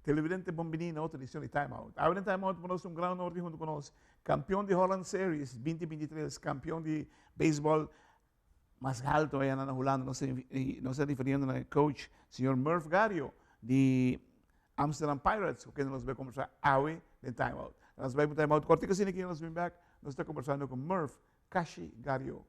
Televidente bon bini na otro edicion di Time Out. Awe den Time Out por nos un gran honor di hunto cu nos campeon di Holland Series 2023, campeon di baseball mas halto allá na Hulanda. Nos nos ta refiriendo na coach señor Murph Gario di Amsterdam Pirates, cu kende nos bay conversa awe den Time Out. Nos bay pa Time Out cortico asina aki nos bin back, nos ta conversando cu Murph Kashi Gario.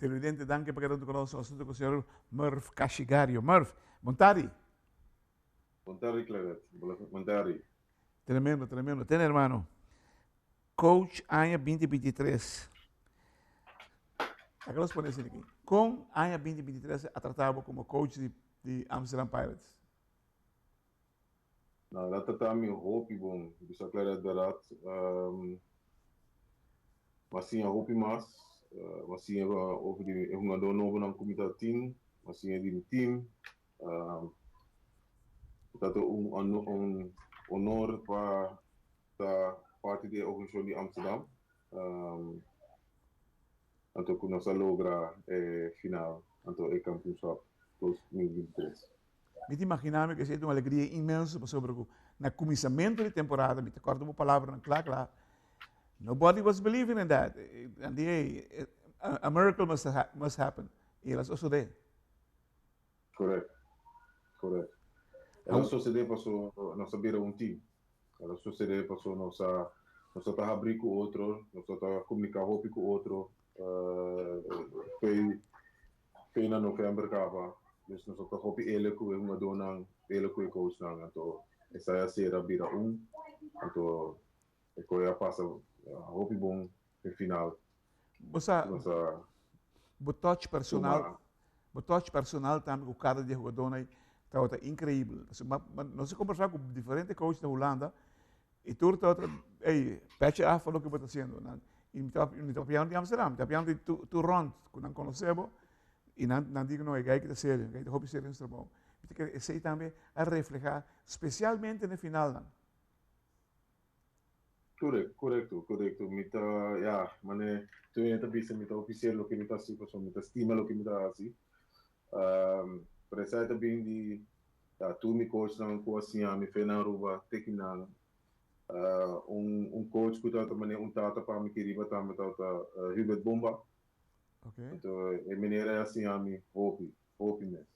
Televidente, danki pa keda huntu ku nos. Nos huntu ku señor Murph Cashigario. Murph, bon tardi. Bon tardi, Claret. Bon tardi. Tremendo, tremendo. Tene, hermano. Coach aña 2023. Acá los pone así aquí. Con aña 2023 a tratado como coach di, di Amsterdam Pirates? Nou, dat ta mi hopi bon. Bisa Claret berat. Um, m'a siña hopi mas. Uh, m'a siña over di e hungadó nobonan ku mi ta tin. M'a siña di mi team. Um, ta un, un honor pa ta parti di e organisashon di Amsterdam. Um, anto ku nos a logra e final, anto e kampioenschap 2023. Mi ta imaginá mi ku esei ta un alegria inmenso pasobra ku na kuminsamentu di temporada, mi ta kòrda bo palabranan kla kla, nobody was believing in that. Nan di, hey, a miracle must, must happen. I el a sosodé. Correct, correct. El a sosodé paso nos a bira un team. El a sosodé paso nos a nos a ta habrí ku otro, nos a ta komuniká hopi ku otro. Uh, fe Fe na november kaba, dus nos a ta hopi ele ku e hungadónan, ele ku e coachnan, anto esei a sera bira un, anto e koe a pasa hopi bon den final. Bo sa, Nos a bo touch personal, tuma. bo touch personal tambe ku kada di e hugadónan ei tabata increibel. Pasobra ma nos a kombersá ku diferente coach na Hulanda i tur tabata, ey, pèchi af pa loke bo ta hasiendo. Nan I mi ta mi ta papiando di Amsterdam, mi ta papiando di tur tur rond ku nan konosé bo i nan nan di no e guy ki ta serio, e guy ta hopi serio den su trabou. Mi ta kere esei tambe a reflehá spesialmente na e finalnan. Korekto, korekto, korekto. Mi ta, ya, mane tur hende ta bisa mi ta hopi serio loke mi ta hasi pasobra mi ta stima loke mi ta hasi. Pero esei ta bin di, ya, tur mi coachnan ku a siña mi fe na Aruba te ki nan. Un un coach ku tabata manera un tata pa mi ki riba tambe tabata Hubert Bomba. Anto e manera ei a siña mi hopi, hopi mes,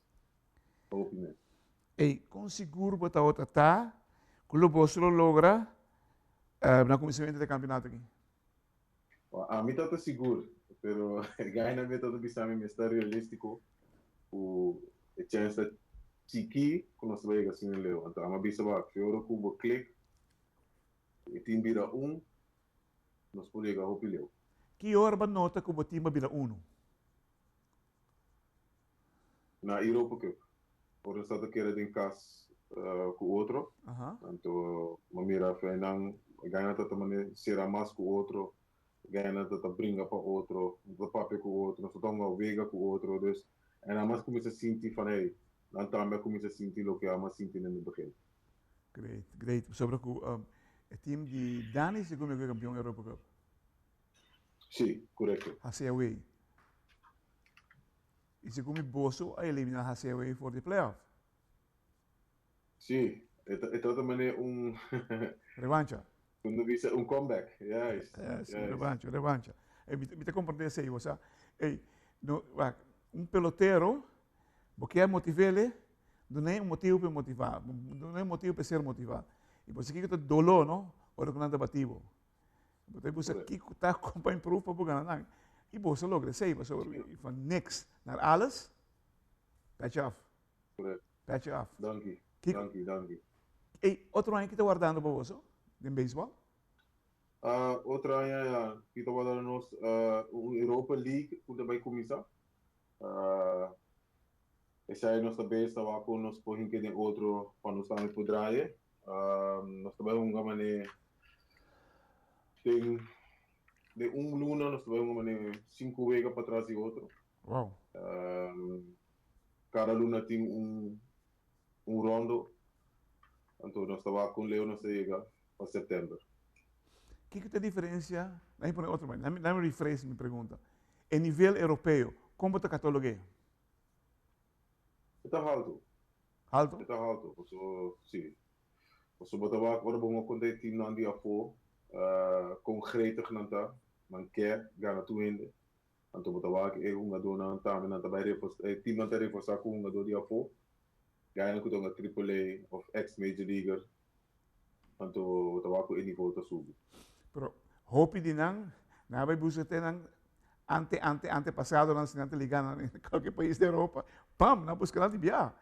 hopi mes. Ey, kon sigur bo tabata ta ku lo boso lo logra na kuminsamentu di e kampionato aki? Ami tabata sigur, pero e gainan mi tabata bisa mi mester realístiko ku e chèns ta chikí ku nos ta bai yega asina leu. Anto ami a bisa bo, ki ora ku bo klik e tim bira un, nos por yega hopi leu. Ki ora bo a nota ku bo tim a bira unu? Na Europa Cup. Ora nos tabata keda den kas ku otro. Anto mi a mira fe nan gana ta ta manera sera mas ku otro, gana ta ta bringa pa otro, no ta papia ku otro, no ta hunga wega ku otro. Dus en nan mas kuminsá sinti van hey, nan tambe a kuminsá sinti loke amo a sinti den e begin. Great, great. Pasobra ku e team di Dani segun mi ku e kampion Europa Cup. Si, korekto. Hasi away. I segun mi boso a eliminá HCW for di playoff. Sí, e ta e ta manera un Revancha. Con no bisa un comeback, juist. Yes, un revancha, un revancha. Ey, mi mi ta comprende esey, bo sa. Ey, no, wak, un pelotero, bo kier motiv'ele, dun'e un motibu pa e motivá, dun'e un motibu pa e ser motivá. I bo sa kiko ta doló, no, ora ku nan ta bati bo. Bo ta busca kiko ta kon pa improve pa bo gana nan. I bo sa logra esei pasobra van niks naar alles. Petje af. Petje af. Danki. Danki, danki. Ey, otro aña ki ta wardando pa boso den beisbol? Otro aña ya, ki ta wardando nos un Europa League ku ta bai kuminsá. Esei nos ta bes ta wak kon nos por hinka den otro pa nos tambe por draai. Nos ta bai hunga mane den den un luna nos ta bai hunga mane sinku wega patras di otro. Wow. Kada luna tin un un rondo. Anto nos ta wak kon leu nos ta yega pa september. Kiko ta e diferensia? Laat mi pone otro manera, laat mi rephrase mi pregunta. E nivel europeo, kon bo ta katolog'é? E ta haltu. Haltu? E ta haltu, paso si. Paso bo ta wak ora bo no konta e teamnan di afó kon gretig nan ta, nan ke gana tur hende. Anto bo ta wak e hungadónan tambe nan ta bai reforsá, e teamnan ta reforsá ku hungadó di afó, gainan ku ta hunga Triple A òf ex Major Leaguer. Anto bo ta wak ku e nivo ta subi. Pero hopi di nan, nan a bai buska te nan ante ante antepasadonan si nan ta liga nan den cualkier pais di Europa, pam, nan buska nan di bia.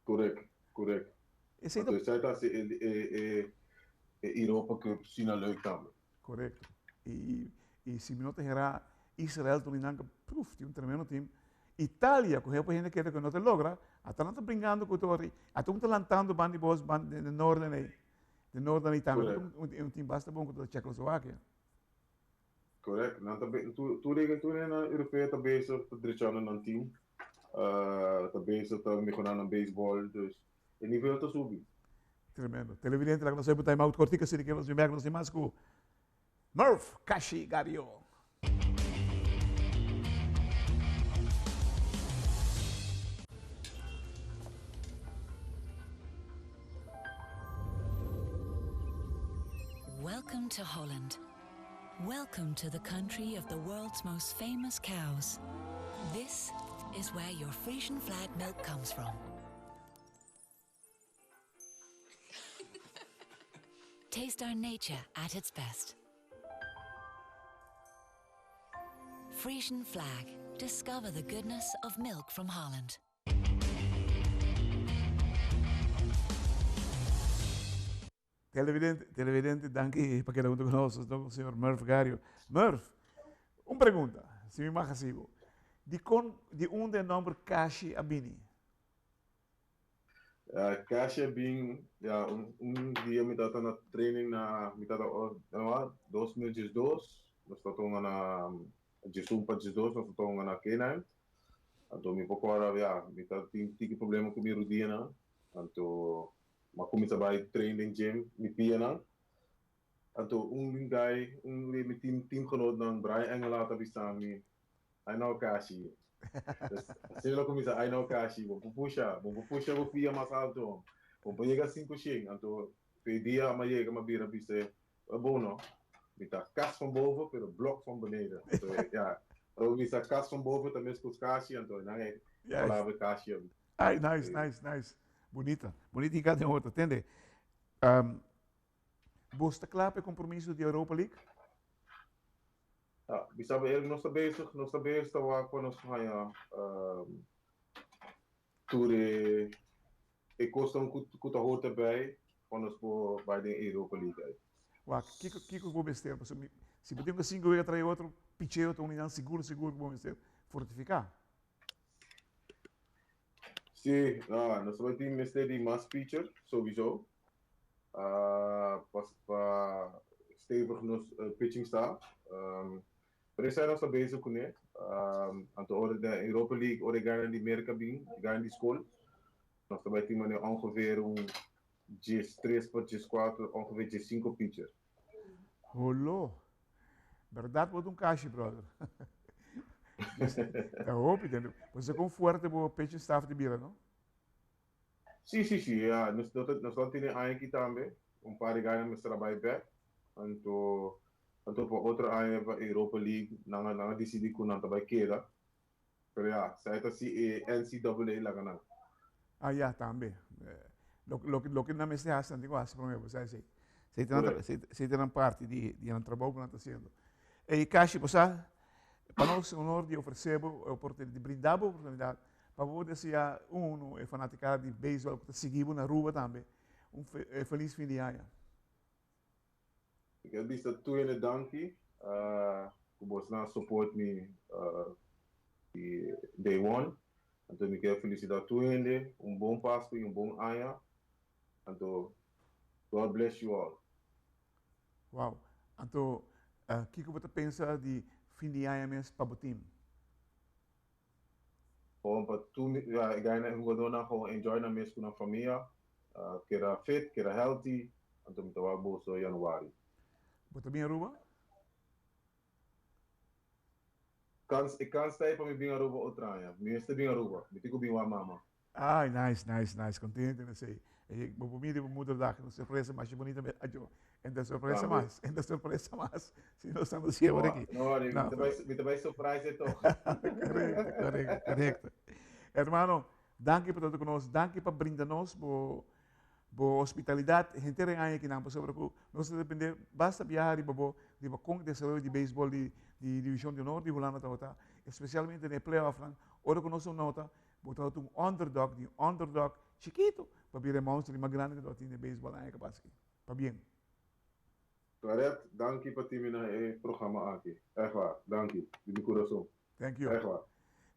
Correct, correct. Esey ta. Anto esey ta hasi e e e e Europa Cup asina leuk tambe. Correcto. Y y si mi no ta hera Israel ta uni nan pruf tin un tremendo team. Italia cu hopi hende kere cu no ta logra, ata nan ta bringando cu tori, ata un ta lantando banda di bos banda den norden ey. Den norden ey tambe un team basta bon cu ta Checoslovakia. Correct. Nan ta be, tur, tur e, tur e nan europeo ta bezig ta drechando nan team. Uh, ta bezig ta mehorando nan baseball. Dus e nivel ta subi. Tremendo. Televidente, laga nos hei time out kortiko asina ke nos bin bek nos tin mas ku Murph Kashi Gario. Welcome to Holland. Welcome to the country of the world's most famous cows. This is where your Frisian flag milk comes from. Taste our nature at its best. Frisian flag. Discover the goodness of milk from Holland. Televidente, televidente, danki pa keda hunto ku nos. Nos ta ku señor Murph Gario. Murph, un pregunta, si mi mag hasi bo. Dikon, di unda e nòmber Kashi a bini? Kashi a bin, ya, un, un dia mi tabata na training na, mi tabata, oh, 2012, nos tabata hunga na 11 pa 12, nos tabata hunga na K9. Anto mi por kòrda, ya, mi tabatin tiki problema ku mi rudianan. Anto M'a cuminsa bay train den gym mi pianan. Anto un guy, un di mi team teamgenootnan, Brian Engelaar ta bisa mi, I know Kashi. Dus asina lo cuminsa, I know Kashi, bo por pusha, bo por pusha bo pia mas alto, bo por yega cinco shen. Anto p'e dia m'a yega m'a bira bis'e, bo no, mi ta kas van boven pero blok van beneden. Anto ya, ora bo bisa kas van boven ta mescos Kashi, anto nan e palabra Kashi a Ay, nice, nice, nice. Bunita. Bunita y cada otro. Tende. Um, bos ta klaar pa e compromiso di Europa League? Ja, we sabi eerlijk, nos ta bezig, nos ta bezig ta wak pa nos haña um, tur e, e kosnan ku, ku ta hoort erbij pa nos por bai den Europa League ei. Wak, kiko, kiko bo mester? Pasobra mi, si bo tin ku sinku wega trae otro, picheo ta un di nan sigur, sigur ku bo mester fortifiká. Sí, no, nos ta tin mester di mas pitcher, sowieso. Pa stevig nos pitching staff. Pero esei nos ta bezig kuné. Anto ora den Europa League, ora e gana di Merka bin, e gana di skol, nos ta bai tin manera ongeveer un 13 pa 14, ongeveer 15 pitcher. Holo. Berdad bo ta un kashi, brother. Ta hopi den. Bo sa kon fuerte bo pitching staff di bira, no? Sí, sí, sí. Ja, nos ta tene aña aki tambe. Un par di gana mester a bai bek. Anto pa otro aña pa Europa League nan a disidí ku nan ta bai keda. Pero ya, sa ta si e NCAA laga nan. Ah ya, tambe. Loke nan mester hasi, nan tin ku hasi promé, bo sa esei. Esei ta nan parti di nan trabou ku nan ta hasiendo. Ey Kashi, bo sa, pa nos un honor di ofresé bo e oportunidat, di brinda bo oportunidat pa bo deseá uno e fanatikada di beisbòl ku ta sigui bo na Aruba tambe un felis fin di aña. Mi kier bisa tur hende danki ku bosnan a support mi di day one. Anto mi kier felisita tur hende un bon Pasku i un bon aña. Anto God bless you all. Wow. Anto kiko bo ta pensa di fin di aña mes pa bo team? Gewoon pa tur e gainan e hugadornan gewoon enjoy nan mes ku nan famia, keda fit, keda healthy, anto mi ta wak boso januari. Bo ta bin Aruba? Kans, e kans ta ei pa mi bin Aruba otro aña. Mi mester bin Aruba, mi tin ku bin wak mama. Ay, nice, nice, nice. Contento na esey. E bo por mira bo moederdag, un sorpresa masha bonita me ajo. En ta sorpresa mas, en ta sorpresa mas. Si no estamos siempre aquí. No, no, mi ta bay surprise e toch. Correcto, correcto, correcto. Hermano, danki pa ta cu nos, danki pa brinda nos bo bo hospitalidad henter e aña kinan pasobra cu nos ta depende basta biaha riba bo riba con desaroyo di baseball di di Division di Honor di Hulanda tabata, especialmente den e playoffnan, ora cu nos a nota Bo tabata un underdog di un underdog chikito pa bira e monster di mas grandi ku tabatin den beisbòl aña ku a pasa aki. Pabien. Claret, danki pa timina e programa aki. Echt waar, danki, di mi kurason. Thank you. Echt waar.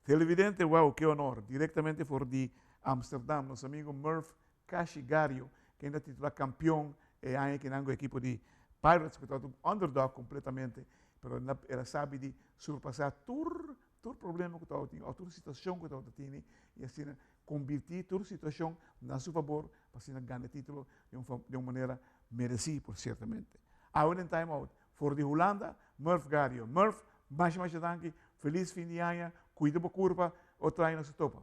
Televidente, wow, ke honor. Direktamente for di Amsterdam, nos amigo Murph Kashigario, kende a titula kampion e aña kinan ku ekipo di Pirates, ku tabata un underdog kompletamente, pero el a sabi di surpasá tur Tur problema ku tabatin òf tur situashon ku tabata tini i asina kombirtí tur situashon na su fabor pa asina gana e título di un di un manera meresí por siertamente. Awe den Time Out for di Hulanda, Murph Gario. Murph, masha masha danki, felis fin di aña, kuida bo kurpa, otro aña nos ta topa.